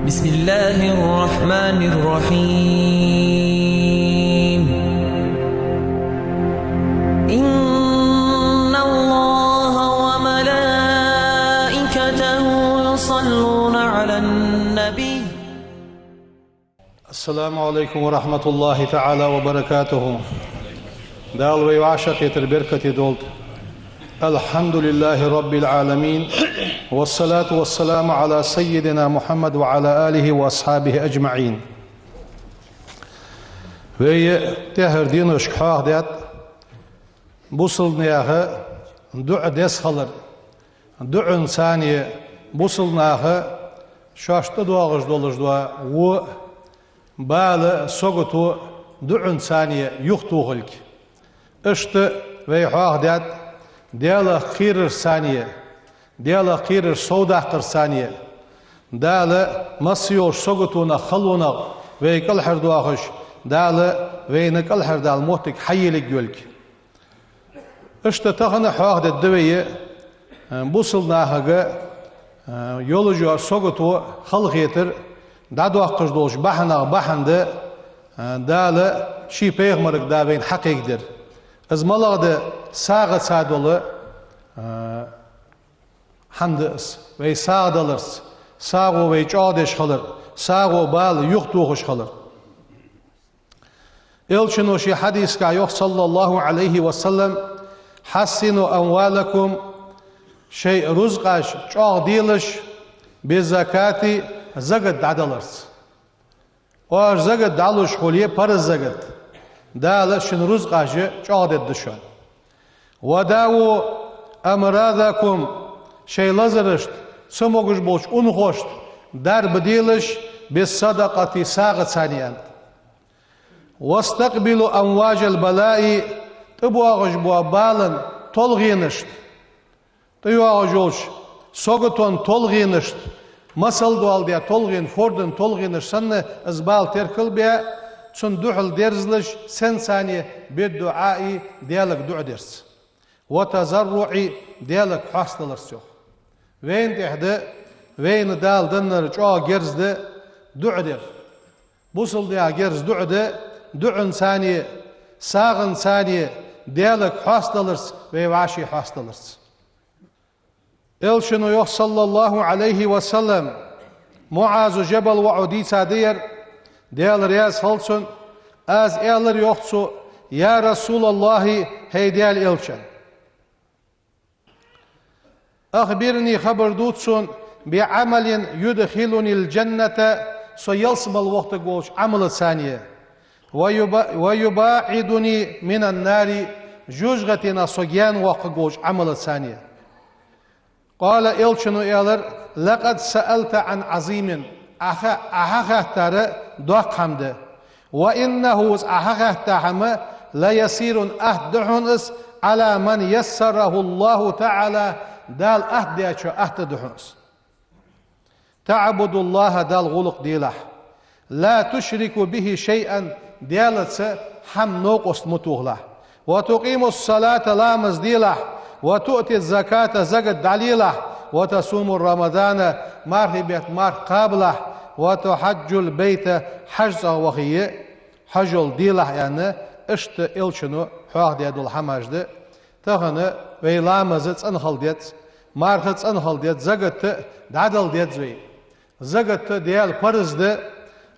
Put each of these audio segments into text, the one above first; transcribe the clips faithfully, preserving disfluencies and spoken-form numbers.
بسم الله الرحمن الرحيم. إن الله وملائكته يصلون على النبي. السلام عليكم ورحمة الله تعالى وبركاته. Дала вай вӀашагӀкхетар беркате долда. الحمد لله رب العالمين، والصلاة والسلام على سيدنا محمد وعلى آله وأصحابه أجمعين. Вай тӀехьара деношка хьоахадаьд бусалба наьха дуӀа деза хилар, дуӀанца цхьана бусалба наха шоашта тӀадоагӀаш долаш дола во, бала, сагото дуӀанца цхьана юхатохалга. Иштта вай хьоахадаьд Даьлах кхерарца цхьана, Даьлах кхерар совдаккхарца цхьана. Дала массайолча саготонах, халонах вай кӀалхардоахаш, Дала вайна кӀалхардала моттиг хьаелларгйолга. Иштта тахан хьоахадергда вай, э, бусалба нахага, э, йолаш йола сагото, халахетар дӀадоаккхаш долча бахьанех бахьан да, э, Дала ший пайхамарга да вайна хьакхайкадар. Из малагӀа да? СагӀаца дола, э, хӀама да из. Вай сагӀа даларца, сагӀо вай чӀоагӀдеш хилар, сагӀо бала юхатохаш хилар. Элчано ший хьадисага йоах, صلى الله عليه وسلم: حصنوا أموالكم, шоай рузкъаш чӀоагӀделаш, بالزكاة, закат дӀадаларца. Оаш закат дӀалуш хуле, парз закат, Дала шун рузкъаш чӀоагӀдергда шоана. وداووا أمراضكم, шоай лазарашта, цамогаш болча унахошта дарба делаш, بالصدقة, сагӀаца цхьана, аьннад. واستقبلوا أمواج البلاء, тӀабоагӀаш бола балан толгӀенашта, тӀайоагӀаш йолча саготон толгӀенашта, масал доаладаь толгӀена, фордан толгӀенаш санна, из бала теркал а баь, цунна духьал дерзалаш, сенца цхьана? بالدعاء, Даьлага дуӀа дарца. والتضرع, Даьлага хьоастадаларца, йоах. Вайна тӀехь да, вайна Дала даннар чӀоагӀа герз да дуӀа дар. Бусалба наьха герз дуӀа да, дуӀанца цхьана, сагӀанца цхьана, Даьлага хьоастадаларца, вай вӀаший хьоастадаларца. Элчано йоах, صلى الله عليه وسلم, МуӀаза Жабала воӀо дийцад ер, Даьла раьза хилва цунна: «Аз аьлар, — йоах цо, — يا رسول الله, хӀай Даьла Элча, أخبرني, хабар дувца сона, بعمل يدخلني الجنة, со ялсмале вохийтаргволча Ӏамалаца цхьана, ويبا-, ويباعدني من النار, жожагӀатенах со гаьна воаккхаргволча Ӏамалаца цхьана». قال, Элчано аьлар: «لقد سألت عن عظيم, Ӏа ха-, Ӏа хьахаттар доккха хӀама да. وإنه, из Ӏа хьахатта хӀама, ليسير, атта да хьона из, على من يسره الله تعالى, Дала атта даьчоа атта да хьона из. تعبد الله, Далла гӀулакх делахь, لا تشرك به شيئا, Даьлаца хӀама новкъост ма тохалахь, وتقيم الصلاة, ламаз делахь, وتؤتي الزكاة, закат дӀалелахь, وتصوم رمضان, мархий бетта марха кхабалахь, وتحج البيت, хьажцӀа вахе, хьажол делахь», — аьнна, иштта Элчано хьоахадаь дола хӀамаш да. Тахан вай ламаз цӀена хила деза, марха цӀена хила деза, закат дӀадала деза вай. Закат Даьла парз да,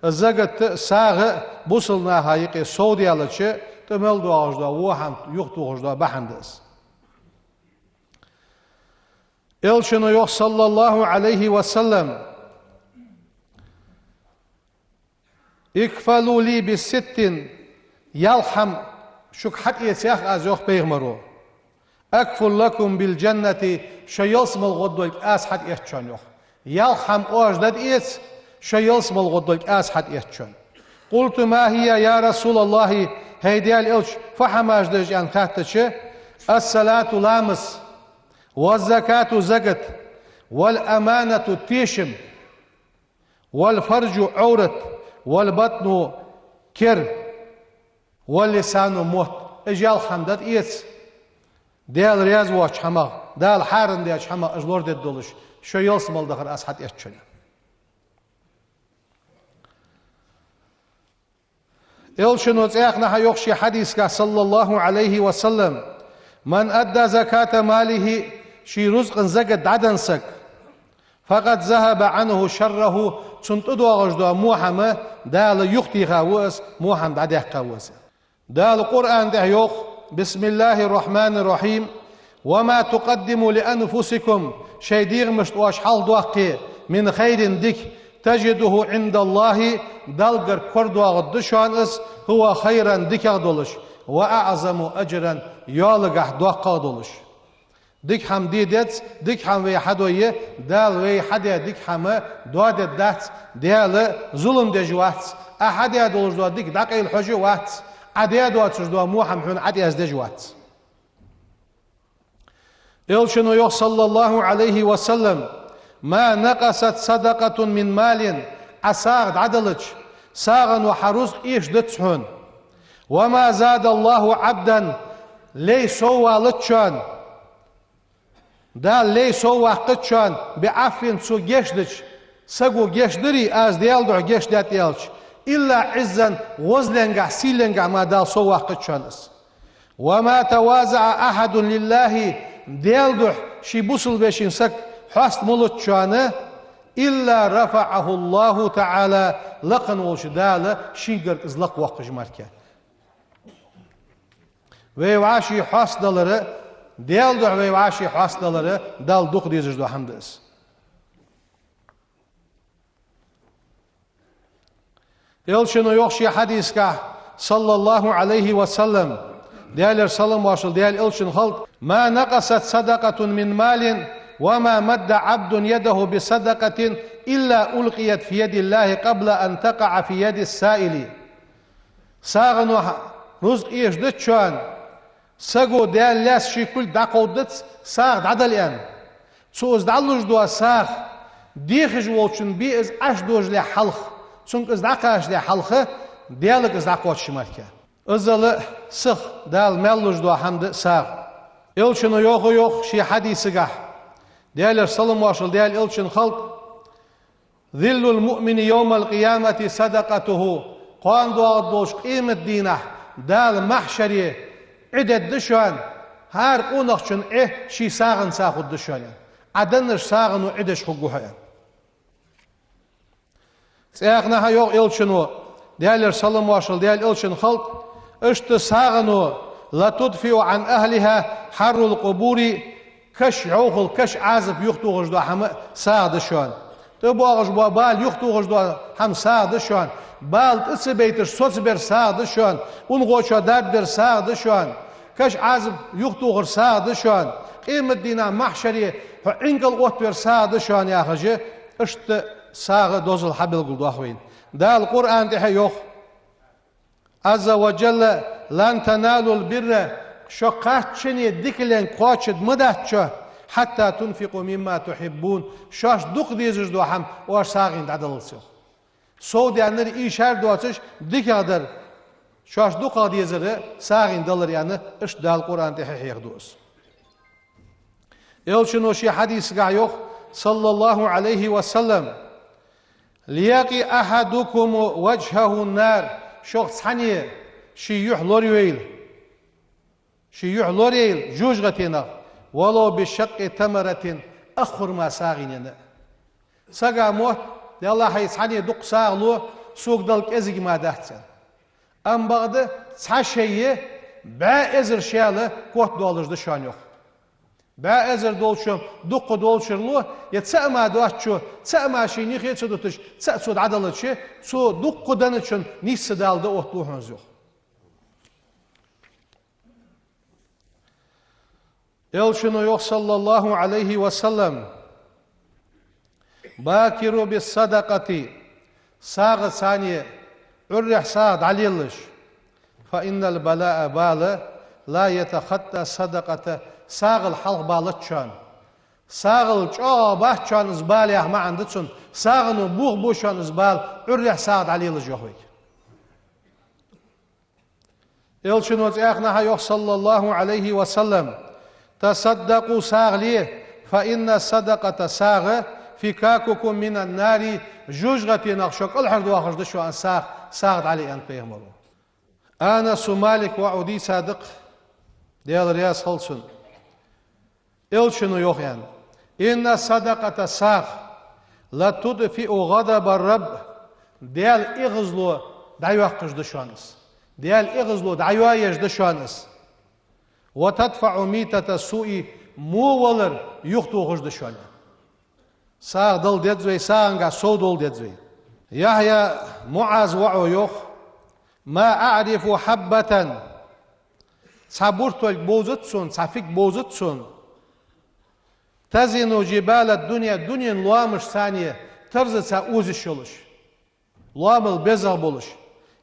закат, сагӀа бусалба наха юкъе совдаьлча, тӀа мел доагӀаш дола во хӀама юхатохаш дола бахьан да из. Элчано йоах, صلى الله عليه وسلم: «اكفلوا لي بست, ялх хӀама шуга хьатӀаэца», — йоах аз, йоах пайхамаро. «أكفل لكم بالجنة, шо ялсмале гӀоргдолга аз хьатӀаэц шоана», — йоах. Ялх хӀама оаш дӀатӀаэца, шо ялсмале гӀоргдолга аз хьатӀаэц шоана. قلت: ما هي يا رسول الله, хӀай Даьла Элча, фу хӀамаш да уж, аьнна хаьттача: الصلاة, ламаз, والزكاة, закат, والأمانة, тешам, والفرج, Ӏоврат, والبطن, кер, واللسان, мотт. Уж ялх хӀама дӀатӀаэца, Даьла раьза воацача хӀамах, Дала хьарам даьча хӀамах уж лорадергдолаш, шо ялсмале дахар аз хьатӀаэц шоана. Элчано цӀаькха а йоах ший хьадисагахь, صلى الله عليه وسلم: «من أدى زكاة ماله», ший рузкъан закат дӀаденна саг, «فقد ذهب عنه شره», цунна тӀадоагӀаш дола во хӀама Дала юхатеха ва из, во хӀама дӀадаьккха ва из. Дала Къуръан тӀа йоах: «بسم الله الرحمن الرحيم. وما تقدموا لأنفسكم», шоай дегӀамашта оаш хьалхадоаккхе, «من خير», дика, «تجدوه عند الله», Далла гарга корадоагӀаргда шоана из, «هو خيرا», дикагӀа долаш, «وأعظم أجرا», йоаллагӀа доккхагӀа долаш. Дика хӀама де деза, дика хӀама вай хьадой, Дала вай хьадаь дика хӀама доадергдац, Дала зулам деш вац, Ӏа хьадаь долаш дола дика дӀакъайла хьожаш вац, Ӏа даь доацаш дола во хӀама хьона ӀотӀаяздеш вац. Элчано йоах, صلى الله عليه وسلم: «ما نقصت صدقة من مال», Ӏа сагӀа дӀаделча, сагӀано хьа рузкъа эшадац хьона. «وما زاد الله عبدا», лай соввалац шоана, Дала лай совваккхац шоана, «بعفو», цо гешдича, саго гешдари, аз Даьла духьа гешдаьд аьлча, «إلا عزا», гӀозленгахь, сийленгахь мара Дала совваккхац шоана из. «وما تواضع أحد لله», Даьла духьа ший бусалба вешийна саг хьоста ма луц шоана, «إلا رفعه الله تعالى», лакха волча Дала шийгара из лакхвоаккхаш мара. Вай вӀаший хьоастадалар, Даьла духьа вай вӀаший хьоастадалар Далла дукха дезаш дола хӀама да из. Элчано йоах ший хьадисагахь, صلى الله عليه وسلم, Даьлера салам-моаршал Даьла Элчанна хилда: «ما نقصت صدقة من مال، وما مد عبد يده بصدقة إلا ألقيت في يد الله قبل أن تقع في يد السائل». СагӀано хьа рузкъа эшадац шоана, саго Даьла лаьца ший кулг дӀакховдадац, сагӀа дӀадала аьнна. Цо из дӀалуш дола сагӀа, дехаш волчунна бе из Ӏаш дожале хьалха, цунга из дӀакхачале хьалха, Даьлага из дӀакхоачаш мара. Иззал а сиха Дала маьл луш дола хӀама да сагӀа. Элчано йоах а йоах ший хьадисагахь, Даьлера салам-моаршал Даьла Элчанна хилда: «ظل المؤمن يوم القيامة صدقته». Кхоана доагӀаргдолча къематдийнахь Дала махьшаре Ӏи дергда шоана, хӀара къонахчун Ӏи ший сагӀанца хургда шоана. Ӏа деннача сагӀано Ӏи деш хургва хьо. ЦӀаькха а йоах Элчано, Даьлера салам-моаршал Даьла Элчанна хилда, иштта сагӀано: «لتدفئ عن أهلها حر القبور». Каша йӀовхал, каша Ӏазап юхатохаш дола хӀама сагӀа да шоана. ТӀабоагӀаш бола бала юхатохаш дола хӀама сагӀа да шоана. Бала тӀа ца байташ соцабар сагӀа да шоана. УнагӀочоа дарба дар сагӀа да шоана. Каша Ӏазап юхатохар сагӀа да шоана. Къематдийнахь махьшаре хьо Ӏинкал оттавар сагӀа да шоана, яхаш, иштта сагӀа дозал хьабелгалдоах вайна. Дала Къуръан тӀа йоах, عز وجل: «لن تنالوا البر», шо кхаччане дикален кхоачаргдац шо, «حتى تنفقوا مما تحبون», шоашта дукха дезаш дола хӀама оаш сагӀийна дӀадаллалца, йоах. Сов даьннар, ийшар доацаш, дикагӀа дар, шоашта дукхагӀа дезар сагӀийна далар, аьнна, иштта Дала Къуръан тӀа хьехаду из. Элчано ший хьадисагахь йоах, صلى الله عليه وسلم: «ليق أحدكم وجهه النار», шух цхьанне ший юхь лорайойла, ший юхь лорайойла жожагӀатенах, «ولو بشق تمرة», ах хурма сагӀийна. Сага мотт: «Делахь, хьай цхьанне дукха сагӀа лу, сога дала кӀезига мара дац», аьнна. Амма бакъда цхьа шай бӀаь эзар шаьла котдоалаш да шоана, йоах. БӀаь эзар долчо дукха долчар лу, е цаӀ мара доацачо, цаӀ мара ший нихе ца дуташ, цаӀ цо дӀадалача, цо дукха денначун нийсса Дала дӀаотталу хьона из, йоах. Элчано йоах, صلى الله عليه وسلم: «باكروا بالصدقة», сагӀа цхьанне Ӏуррехь сагӀа дӀалелаш, «فإن البلاء», бала, «لا يتخطى الصدقة», сагӀал хьалха балац шоана. СагӀал чӀоагӀа бац шоана из бала яха маӀан да цун, сагӀано бохабу шоана из бала, Ӏуррехь сагӀа дӀалелаш, йоах вайга. Элчано цӀаькха а йоах, صلى الله عليه وسلم: «تصدقوا», сагӀа ле, «فإن الصدقة», сагӀа, «فكاككم من النار», жожагӀатенах шо кӀалхардоахаш да шоана сагӀа, сагӀа дӀале, аьннад пайхамаро. Анас бин Малик ва Ӏудийса дакъа, Даьла раьза хилва цунна. Элчано йоах аьнна: «إن الصدقة сагӀа, لتطفئ غضب الرب, Даьла эгӀазло дӀайоаккхаш да шоана из. Даьла эгӀазло дӀайоаеш да шоана из. وتدفع ميتة السوء, во валар юхатохаш да шоана». СагӀа дала деза вай, сагӀангахь сов дола деза вай. Яхья бин МуӀаз ва Ӏо йоах: «ما أعرف حبة, цхьа буртолг бовзац сона, цхьа фиг бовзац сона, تزن جبال الدنيا, дунен лоамаш санна тарзаца озаш йолаш, лоамал безагӀа болаш,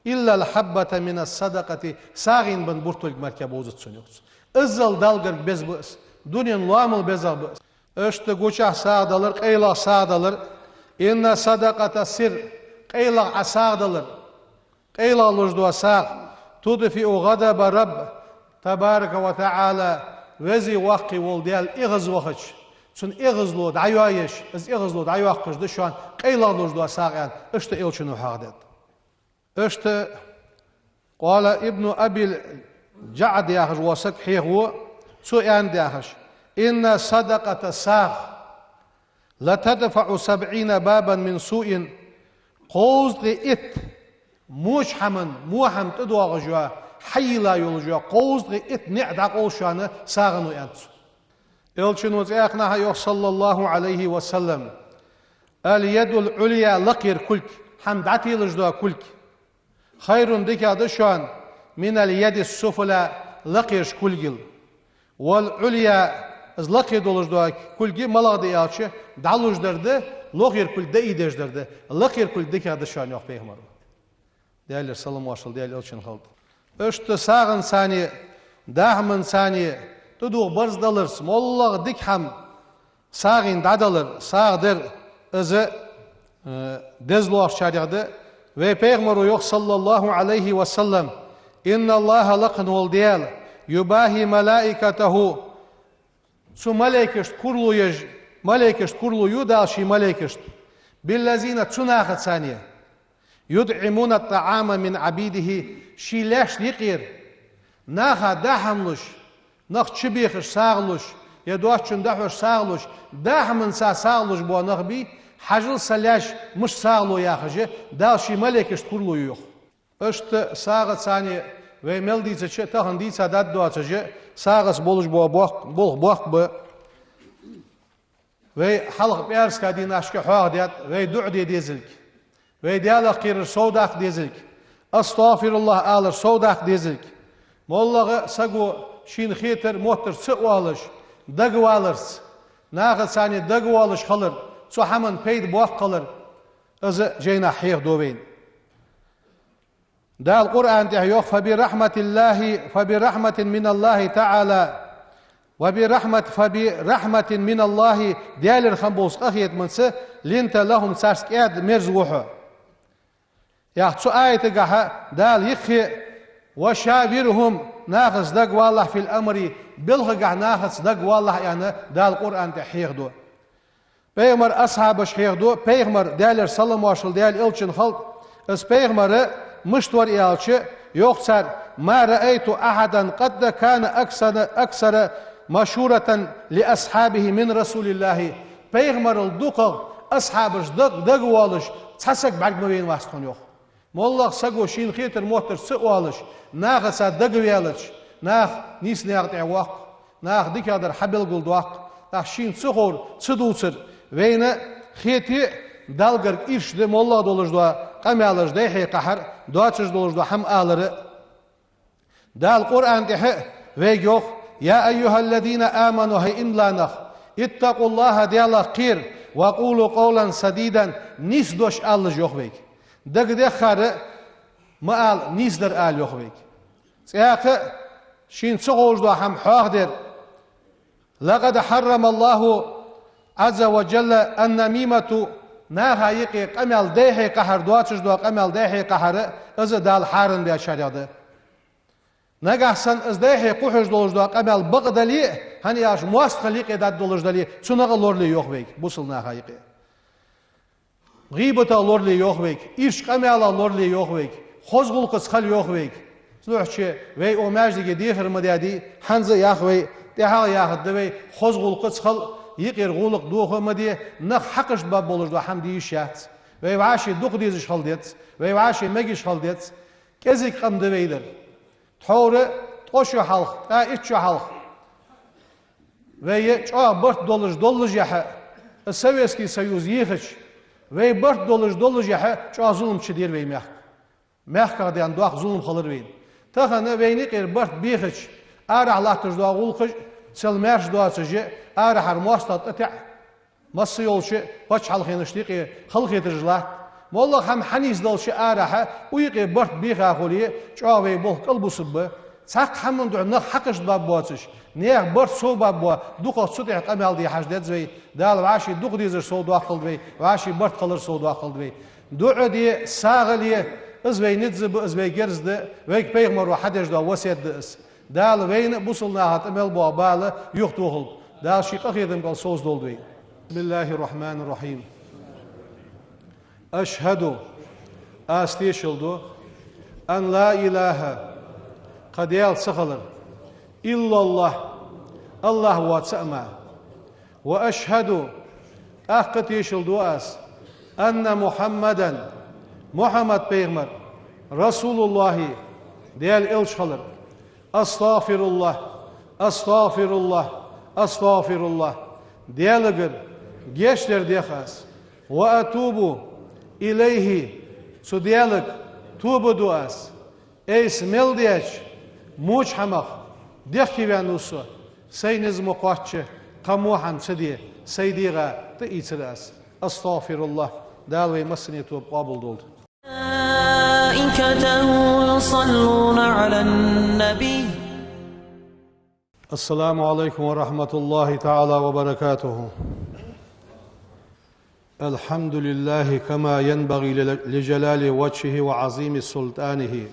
إلا الحبة من الصدقة, сагӀийна бенна буртолг мара бовзац сона», йоах цо. Иззал Далла гарга беза ба из, дунен лоамал безагӀа ба из. Иштта гучахь сагӀа далар, къайлагӀа сагӀа далар, إن الصدقة سر, къайлагӀа Ӏа сагӀа далар, къайлагӀа луш дола сагӀа, تطفئ غضب الرب تبارك وتعالى, Веза Воккха вола Даьла эгӀазвахача, цун эгӀазло дӀайоаеш, из эгӀазло дӀайоаккхаш да шоана къайлагӀа луш дола сагӀа, аьнна, иштта Элчано хьоахадаьд. Иштта قال ابن أبي الجعد яхаш вола саг хьехаво, цо аьннад яхаш: «إن الصدقة сагӀа, لتدفع سبعين بابا من سوء, кховзткъеи итт, во хӀаман, во хӀама тӀадоагӀаш йола, хьайийлла йолаш йола кховзткъеи итт ниӀ дӀакъовл шоана сагӀано», аьннад цо. Элчано цхьаькханахьа йоах, صلى الله عليه وسلم: «اليد العليا, лакхера кулг, хӀама дӀателаш дола кулг, خير, дикагӀа да шоана, من اليد السفلى, лакхерча кулгал. والعليا, из лакхе долаш дола кулг малагӀа да аьлча, дӀалуш дар да, лохера кулг дӀаийдеш дар да, лакхера кулг дикагӀа да шоана», йоах пайхамаро. Даьлера салам-моаршал Даьла Элчанна хилда. Иштта сагӀанца а, даа хӀаманца а тӀадувха барзкъа даларца, моллагӀа дика хӀама сагӀийна дӀадалар, сагӀа дар, из, э, дезалоахачарех да. Вай пайхамаро йоах, صلى الله عليه وسلم: «إن الله, лакха вола Даьла, يباهي ملائكته, цу малейкашта курал еш, малейкашта курал ю Дала ший малейкашта, بالذين, цу нахаца а, يطعمون الطعام من عبيده, ший лаьшта юкъера наха даа хӀама луш, нах чубехаш сагӀа луш, е доацачунна дӀахьош сагӀа луш, даа хӀаманца сагӀа луш бола нах бий, хьажал, са лаьш мишта сагӀа лу», яхаш, Дала ший малейкашта курал ю, йоах. Иштта сагӀаца а, вай мел дийцача а, тахан дийца дад доацаш а, сагӀаца болаш бола боккх-, болх боккха ба. Вай хьалха пӀаьраска дийнашка хьоахадаьд вай дуӀа де дезилга, вай Даьлах кхерар сов даккха дезилга, «АстагӀфируллахӀ» алар сов даккха дезилга. МоллагӀа саго шийна хетар, моттар ца оалаш, дагаваларца, нахаца а дагавоалаш хилар, цу хӀаман пайда боаккх хилар, из жайнашка хьехаду вайна. Дала Къуръан тӀа йоах: «فبرحمة الله، فبرحمة من الله تعالى، وبرحمة، فبرحمة من الله, Даьлера хинна болча къахетамца, لنت لهم, царца кӀаьда мерза ва хьо». Яхаш цу аятагахьа Дала йиххе: «وشاورهم, нахаца дагавалалахь, في الأمر, балхагахьа нахаца дагавалалахь», аьнна, Дала Къуръан тӀа хьехаду. Пайхамара асхьабаш хьехаду, пайхамар, Даьлера салам-моаршал Даьла Элчанна хилда, из пайхамар мишта вар аьлча, йоах цар: «ما رأيت أحدا قط كان أكثر، أكثر مشورة لأصحابه من رسول الله». Пайхамарал дукхагӀа асхьабашта даг-, дагавоалаш цхьа саг бӀарга ма вайнавац тхона, йоах. МоллагӀа саго шийна хетар, моттар ца оалаш, нахаца дагаваьлча, нах нийсача наькъа тӀа воаккх, нах дикагӀдар хьабелгалдоаккх, нах шийна ца ховр ца дувцар, вайна хете а, Далла гарга ирча да моллагӀа долаш дола къамаьлаш дӀа-хьа кхахьар, доацаш долаш дола хӀама алар а. Дала Къуръан тӀа вайга йоах: «يا أيها الذين آمنوا, хӀай иман дилла нах, اتقوا الله, Даьлах кхера, وقولوا قولا سديدا, нийса дош алалаш», йоах вайга. Дагадеххар ма ала, нийсадар ала, йоах вайга. ЦӀаькха шийна ца ховш дола хӀама хьоахадер. «لقد حرم الله عز وجل النميمة», наха юкъе къамаьл дӀа-хьа кхахьар, доацаш дола къамаьл дӀа-хьа кхахьар, из Дала хьарам даьчарех да. Нагахьа санна из дӀа-хьа кхухьаш долаш дола къамаьл бакъдале а, хӀана аьлча моастагӀал юкъе даргдолаш дале, цунах а лорале, йоах вайга, бусалба наха юкъе. ГӀийбатах лорале, йоах вайга, ирча къамаьлах лорале, йоах вайга, хоза гӀулакхаца хила, йоах вайга. Цудухьа вай укх маьждиге дехар ма даьдий, хӀанз а йоах вай, тӀехьагӀа а яхаргда вай, хоза гӀулакхаца хила, юкъера гӀулакх доха а ма де, нах хьакхашта баб болаш дола хӀама де йиш яц. Вай вӀаший дукха дезаш хила деза, вай вӀаший мегаш хила деза. КӀезига къам да вай дар. Тхьовра ткъо шу хьалха, ткъаь итт шу хьалха вай чӀоагӀа барт долаш доллашехьа, Советский Союз ехача, вай барт долаш доллашехьа чӀоагӀа зулам чудера вай мехка. Мехках даьнна доккха зулам хилар вайна. Тахан вайна юкъера барт бехача, арахьа латташ дола гӀулакхаш а сел маьрша доацаш а, арахьара моастагӀа тӀатеӀа, масса йолча паччахьалкхенашта юкъе халахетараш латт. МоллагӀа хӀама хьанийсдалча арахьа укх юкъе барт беха хуле, чӀоагӀа вай болх кӀалбусаргба. Цхьаккха хӀаман духьа нах хьакхашта баб боацаш, наьха барт сов баб бола, дукхагӀа цу тӀа къамаьл де хьажа деза вай. Дала вӀаший дукха дезар сов доаккхалда вай, вӀаший барт хилар сов доаккхалда вай. ДуӀа де, сагӀа ле, из вай низ ба, из вай герз да, вайга пайхамаро хьадеш дола васкет да из. Дала вайна а, бусалба наха а тӀа мел боагӀа бала юхатохалда. Дала ший къахетам кӀал совзадолда вай. بسم الله الرحمن الرحيم. أشهد, аз тешал ду, أن لا إله, кхы Даьла ца хилар, إلا الله, АллахӀ воацар мара. وأشهد, тӀаккха тешал ду аз, أن محمدا, Мухьаммад пайхамар, رسول الله, Даьла элча хилар. أستغفر الله، أستغفر الله، أستغفر الله. Даьлагара гешт дар дех аз. وأتوب إليه, цу Даьлага тоба ду аз. Айса мел деча моча хӀамах дехке ваьннав со, сай низ ма кхоачча, кхы во хӀама ца де, сай дегӀа тӀаийцар аз. أستغفر الله. Дала вай массане тоба къоабалдолда. ملائكته يصلون على النبي. السلام عليكم ورحمة الله تعالى وبركاته. الحمد لله كما ينبغي لجلال وجهه وعظيم سلطانه.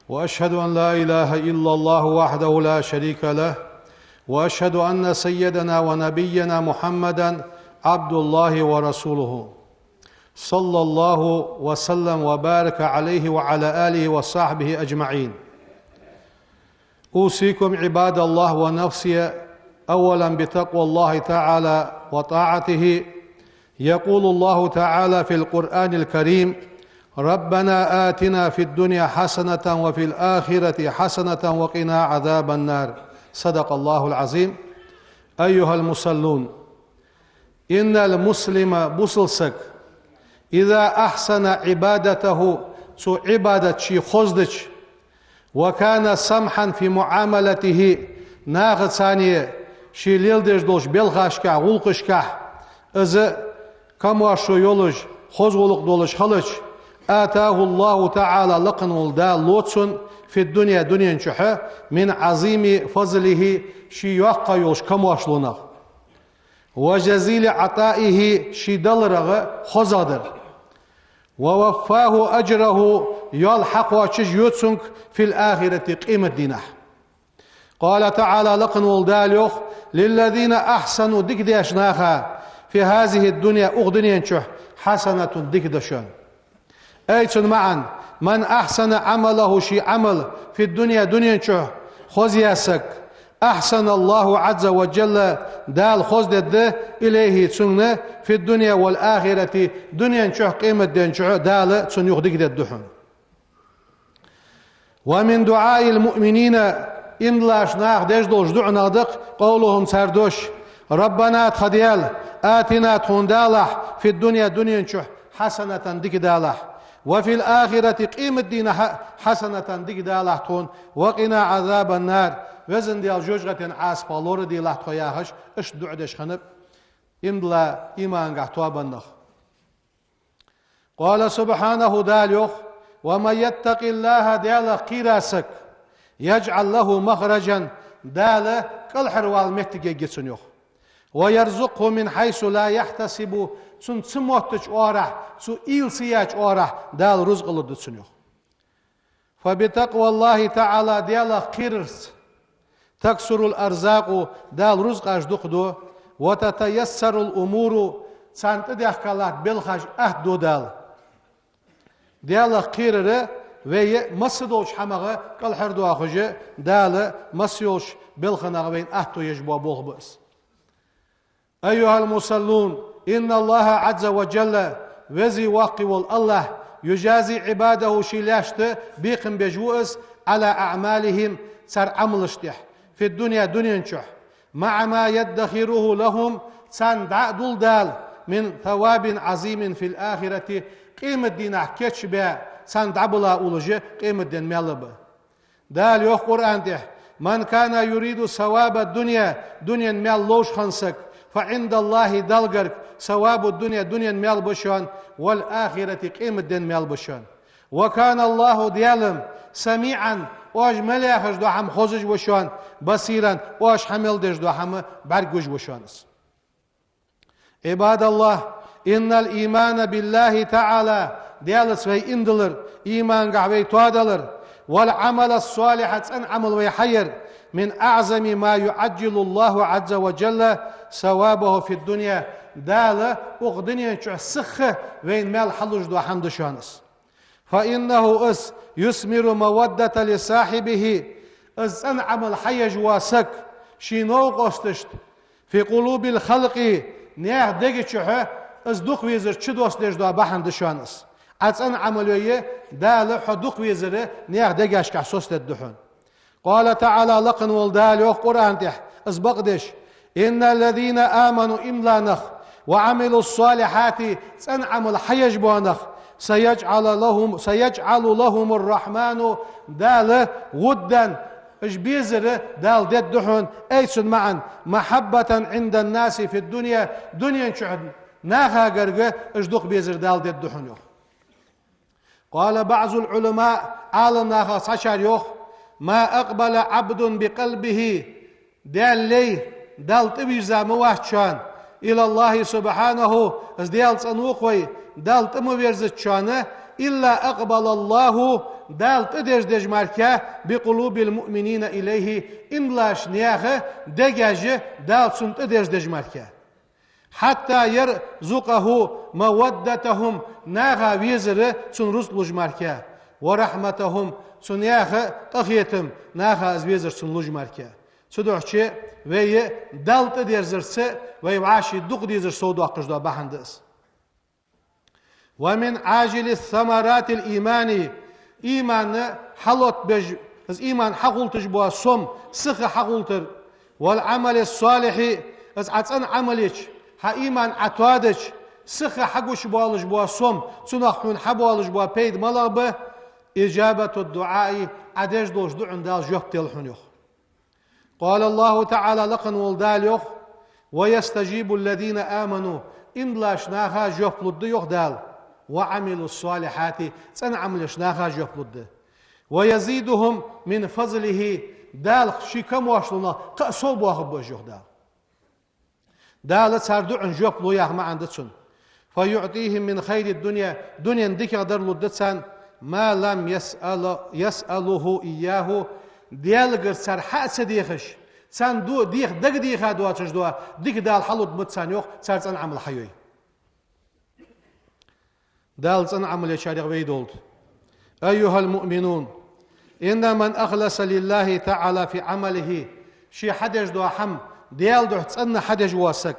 وأشهد أن لا إله إلا الله وحده لا شريك له. وأشهد أن سيدنا ونبينا محمدا عبد الله ورسوله. صلى الله وسلم وبارك عليه وعلى آله وصحبه أجمعين. أوصيكم عباد الله ونفسي أولا بتقوى الله تعالى وطاعته. يقول الله تعالى في القرآن الكريم: ربنا آتنا في الدنيا حسنة وفي الآخرة حسنة وقنا عذاب النار. صدق الله العظيم. أيها المصلون، إن المسلم, бусалба саг, إذا أحسن عبادته, цу Ӏибадат ший хоза дича, وكان سمحا في معاملته, нахаца цхьана ший леладеш долча белхашкахь, гӀулакхашкахь, из камоаршо йолаш, хоза гӀулакх долаш хилча, آتاه الله تعالى, лакха вола Дала лу цунна, في الدنيا, дунен чухь, من عظيم فضله, ший йоккха йолча камоаршонах. وجزيل عطائه, ший даларах хозагӀдар. ووفاه أجره, йоал хьакхоачаш ю цунга, في الآخرة, къематдийнахь. قال تعالى, лакха вола Дала йоах: للذين أحسنوا, дика деча наха, في هذه الدنيا, укх дунен чухь, حسنة, дика да шоана. أي, цун маӀан: من أحسن عمله, ший Ӏамал, في الدنيا, дунен чухь хоза яь саг, أحسن الله عز وجل, Дала хоза дергда, إليه, цунна, في الدنيا والآخرة, дунен чухь, къематден чухь Дала цунна юха дика дергда хьона. ومن دعاء المؤمنين, иман долаш наха деш долча дуӀанех да-кх, قولهم, цар дош: ربنا, тха Даьла, آتنا, тхона далахь, في الدنيا, дунен чухь, حسنة, дика далахь, وفي الآخرة, къематдийнахь а, حسنة, дика далахь тхона, وقنا عذاب النار, Везан Даьла, жожагӀатен Ӏазапах лораделахь тхо, яхаш, иштта дуӀа деш хиннаб иман дола, иманагахь тоабаннах. قال سبحانه, Дала йоах: ومن يتق الله, Даьлах кхийра саг, يجعل له مخرجا, Дала кӀалхарвала моттиг ергья цунна, йоах. ويرزقه من حيث لا يحتسب, цунна ца моттача оагӀорахьа, цо уйла ца яьча оагӀорахьа Дала рузкъа лургда цунна, йоах. فبتقوى الله تعالى, Даьлах кхерарца, تكثر الأرزاق, Дала рузкъаш дукха ду, وتتيسر الأمور, царна тӀадехка латта белхаш атта ду Дала. Даьлах кхерар Вай масса долча хӀамах кӀалхардоахаш, Дала масса йолча балхах вайна аьттув еш бола болх ба из. أيها المصلون، إن الله عز وجل، Веза-Воккха вола АллахӀ, يجازي عباده، Ший лаьшта бекхам беш ва Из, على أعمالهم، цар Ӏамалашта тӀехьа, في الدنيا، дунен чу, مع ما يدخره لهم، царна дӀа а дул Дала, من ثواب عظيم في الآخرة، къематдийнахьа кийчбаь, царна дӀабала уллаш, къематден маьл ба. Дала йоах Къуръан тӀа: من كان يريد ثواب الدنيا، дунен маьл ловш хинна саг, فعند الله، Далла гарга, ثواب الدنيا، дунен маьл ба шоана, والآخرة، къематден маьл ба шоана. وكان الله، Даьла-м, سميعا، оаш мел яхаш дола хӀама хозаш ва шоана, بصيرا، оаш хьа мел деш дола хӀама бӀаргагуш ва шоана Из. عباد الله، إن الإيمان بالله تعالى، Даьлаца вай иман диллар, имангахьа вай тоадалар, والعمل الصالح، цӀена Ӏамал вай хьаяр, من أعظم ما يعجل الله عز وجل ثوابه في الدنيا، Дала укх дунен чу сиха вайна маьл хьалуш дола хӀама да шоана Из. فإنه، Из, يثمر المودة لصاحبه، Из цӀена Ӏамал хьаеш вола саг ший новкъосташта, في قلوب الخلق، наьха дега чу Из дукха везар чудоссадеш дола бахьан да шоана Из. Ӏа цӀена Ӏамал йой, Дала хьо дукха везар наьха дегашка соцадергда хьона. قال تعالى، лакха вола Дала йоах Къуръан тӀа, Из бакъдеш: إن الذين آمنوا، иман дилла нах, وعملوا الصالحات، цӀена Ӏамал хьаеш бола нах, سيجعل لهم، سيجعل لهم الرحمن، Дала ودا، уж безар Дала дергда хьона, أي، цун маӀан, محبة عند الناس في الدنيا، дунен чу наха гарга уж дукха безар Дала дергда хьона, йоах. قال بعض العلماء، Ӏаламнахах цхьачар йоах: ما أقبل عبد بقلبه، Даьла лай, Далла тӀавийрза ма вац шоана, إلى الله سبحانه، из Даьла цӀена ва-кх вай, Далла тӀа ма верзац шоана, إلا أقبل الله، Дала тӀадерзадеш мара, بقلوب المؤمنين إليه، иман диллача наьха дегаш Дала цунна тӀадерзадеш мара. حتى يرزقه مودتهم، наха везар цунна рузкъа луш мара, ورحمتهم، цу наьха къахетам, наха из везар цунна луш мара. Цудухьа вай Далла тӀадерзарца вай вӀаший дукха дезар совдоаккхаш дола бахьан да из. ومن عاجل ثمرات الإيمان، иман хьалотбеш, из иман хьахулийташ бола сом сиха хьахулийтар, والعمل الصالح، из Ӏа цӀена Ӏамал йича, хьа иман Ӏа тоадича, сиха хьагуш болаш бола сом, цунах хьона хьаболаш бола пайда малагӀа ба, إجابة الدعاء، Ӏа деш долча дуӀан Дала жоп дел хьона, йоах. قال الله تعالى، лакха вола Дала йоах: ويستجيب الذين آمنوا، иман диллача наха жоп лургда, йоах Дала, وعملوا الصالحات، цӀена Ӏамал еча наха жоп лургда, ويزيدهم من فضله، Дала ший камоаршалонах кхы а совбоахаргба уж, йоах Дала. Дала цар дуӀан жоп лу яха маӀан да цун. فيعطيهم من خير الدنيا، дунен дикагӀдар лургда царна, ما لم يسأل، يسألوه إياه، Даьлагара цар хьа а ца дехаш, царна ду-, деха дагадеха доацаш дола дика Дала хьалургда царна, йоах, цар цӀена Ӏамал хьайой. Дала цӀена Ӏамал ечарех вай долда. أيها المؤمنون، إن من أخلص لله تعالى في عمله، ше хьадеш дола хӀама Даьла духьа цӀена хьадеш вола саг,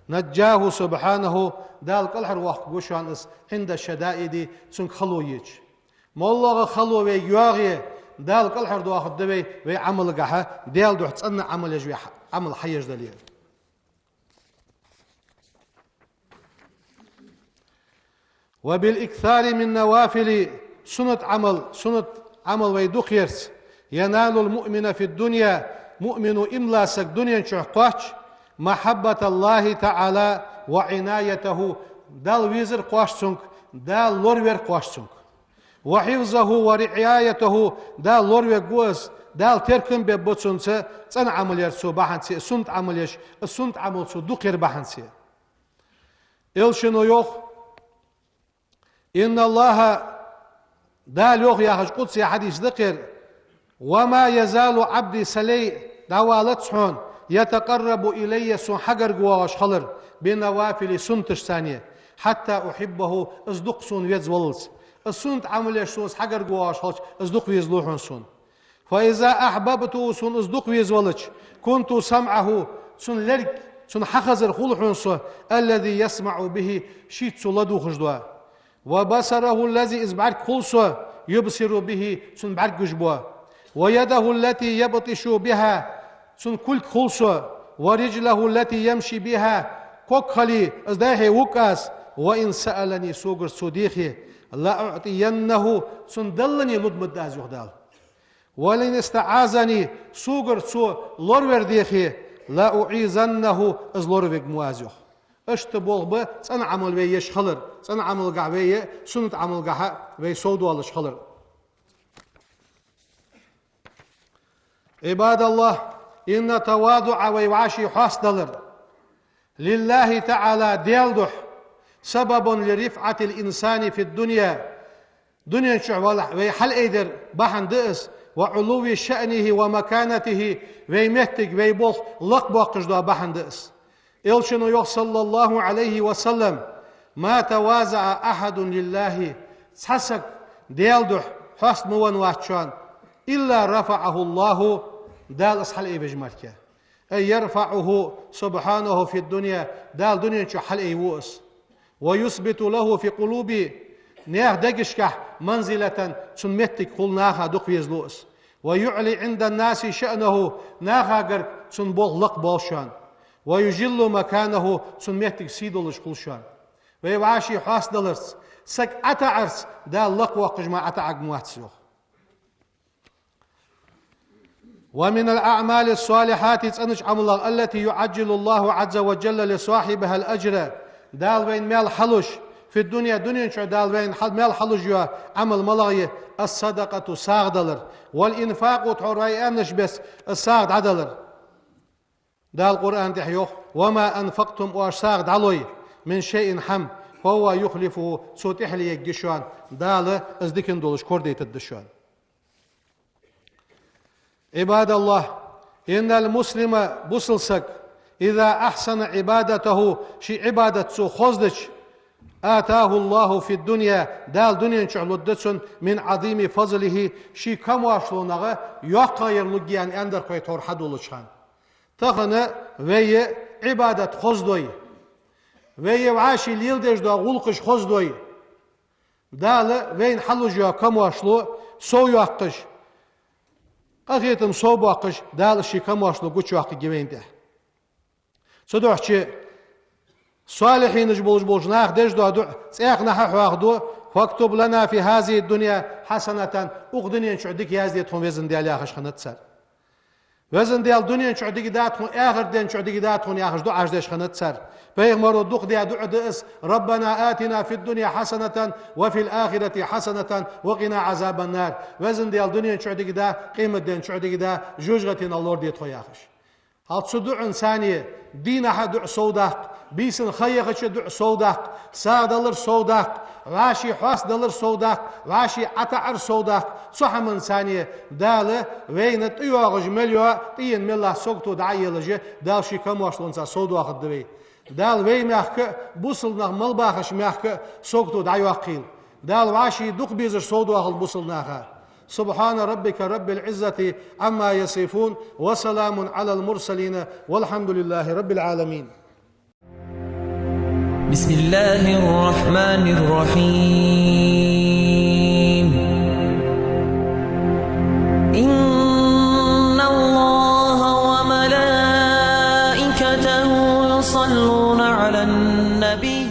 نجاه سبحانه، Дала кӀалхарвоаккхаргва шоана из, عند الشدائد، цунга хало йича. МоллагӀа хало вайга йоагӀе, Дала кӀалхардоахаргда вай, вай Ӏамалгахьа, Даьла духьа цӀена Ӏамал еш вай хьа-, Ӏамал хьаеш дале. وبالإكثار من النوافل، суннат Ӏамал, суннат Ӏамал вай дукха ярца, ينال المؤمن في الدنيا، муъмино, иман дилла саг дунен чу кхоач, محبة الله تعالى وعنايته، Далла везар кхоач цунга, Дала лоравар кхоач цунга. وحفظه ورعايته، Дала лоравергва из, Дала теркам бергба цунца, цӀена Ӏамал яр цо бахьанца, суннат Ӏамал еш, суннат Ӏамал цо дукха яр бахьанца. Элчано йоах: إن الله، Дала йоах яхаш къудси хьадис да-кх ер: وما يزال عبدي، са лай дӀавалац хьона, يتقرب إلي، сона хьагарга воагӀаш хилар, بالنوافل، суннаташца. حتى أحبه, из дукха сона веза валлалца. Из суннат Ӏамал еш сона из хьагарга воагӀаш хилча, из дукха везалу хьона сона. فإذا أحببته, сона из дукха веза валлалца, كنت سمعه, цун лерг, цун хьахазар хул хьона со, الذي يسمع به, шийца цо ладувгӀаш дола. وبصره الذي, из бӀарг хул со, يبصر به, цун бӀарг гуш бола. ويده التي يبطش بها, цун кулг хул со, ورجله التي يمشي بها, ког хиле, из дӀа-хьа вуг аз, وإن سألني, согара цо дехе, لأعطينه, цунна даллане лургда аз, йоах Дала. ولئن استعاذني, согара цо лоравар дехе, لأعيذنه, из лоравергва аз, йоах. Иштта болх ба цӀена Ӏамал вай еш хилар, цӀена Ӏамалгахьа вай, суннат Ӏамалгахьа вай совдоалаш хилар. عباد الله, إن التواضع, вай вӀаший хьоастадалар, لله تعالى, Даьла духьа, سبب لرفعة الإنسان في الدنيا, дунен чу вай хьалаайдара бахьан да из, وعلو شأنه ومكانته, вай моттиг, вай болх лакхбоаккхаш дола бахьан да из. Элчано йоах, صلى الله عليه وسلم: ما تواضع أحد لله, цхьа саг Даьла духьа хьоаста ма венна вац шоана, إلا رفعه الله, Дала из хьалаайвеш мара. أي يرفعه سبحانه في الدنيا, Дала дунен чу хьалаайву из. ويثبت له في القلوب, наьха дегашкахь, منزلة, цун моттиг хул наха дукха везалу из. ويعلي عند الناس شأنه, наха гарга цун болх лакхбоал шоана. ويجل مكانه, цун моттиг сий долаш хул шоана. Вай вӀаший хьоастадаларца, саг ӀотаӀарца Дала лакхвоаккхаш мара ӀотаӀарг ма вац, йоах. ومن الأعمال الصالحات, цӀенача Ӏамалех, التي يعجل الله عز وجل لصاحبها الأجر, Дала вайна маьл хьалуш, في الدنيا, дунен чу Дала вайна хьал-, маьл хьалуш йола Ӏамал малагӀа я: الصدقة, сагӀа далар, والإنفاق, тхьовра вай аьннача бесса сагӀа дӀадалар. Дала Къуръан тӀа йоах: وما أنفقتم, оаш сагӀа дӀалой, من شيء, хӀама, فهو يخلفه, цо тӀехьа леергья шоана, Дала из дикан долаш кордайтаргда шоана. عباد الله, إن المسلم, бусалба саг, إذا أحسن عبادته, ший Ӏибадат цо хозадича, آتاه الله في الدنيا, Дала дунен чу лургда цунна, من عظيم فضله, ший камоаршлонах йоккхагӀъяр лургья аьнна, аьннадар вай тхьовра хьадоладеча хана. Тахан вай Ӏибадат хозадой, вай вӀаший леладеш дола гӀулакхаш хозадой, Дала вайна хьалуш йола камоаршло совйоаккхаш, къахетам совбоаккхаш, Дала ший камоаршло гучайоаккхаргья вайна тӀа. Цудухьа салихӀинаш болаш болча наха деш дола дуӀа цӀаькха а хьоахаду: فاكتب لنا في هذه الدنيا حسنة, укх дунен чу дика язде тхона, Везан Даьла, яхаш хиннад цар. Везан Даьла, дунен чу дика да тхона, ахарта ден чу дика да тхона, яхаш дуӀаш деш хиннад цар. Пайхамаро дукха даь дуӀа да из: ربنا آتنا في الدنيا حسنة وفي الآخرة حسنة وقنا عذاب النار. Везан Даьла, дунен чу дика да, къематден чу дика да, жожагӀатенах лораде тхо, яхаш. ХӀаьта цу дуӀанца цхьана дийнахьа дуӀа совдаккха, бийсанна ха яхача дуӀа совдаккха, сагӀа далар совдаккха, вӀаший хьоастадалар совдаккха, вӀаший ӀотаӀар совдаккха, цу хӀаманца цхьана Дала вайна тӀайоагӀаш мел йола, тӀаена мел латта сагото дӀа а елаш, Дала ший камоаршлонца совдоахаргда вай. Дала вай мехка а, бусалба нах мел бахача мехка а сагото дӀайоаккхийла. Дала вӀаший дукха безаш совдоахалда бусалба наха. سبحان ربك رب العزة عما يصفون وسلام على المرسلين والحمد لله رب العالمين. بسم الله الرحمن الرحيم. إن الله وملائكته يصلون على النبي.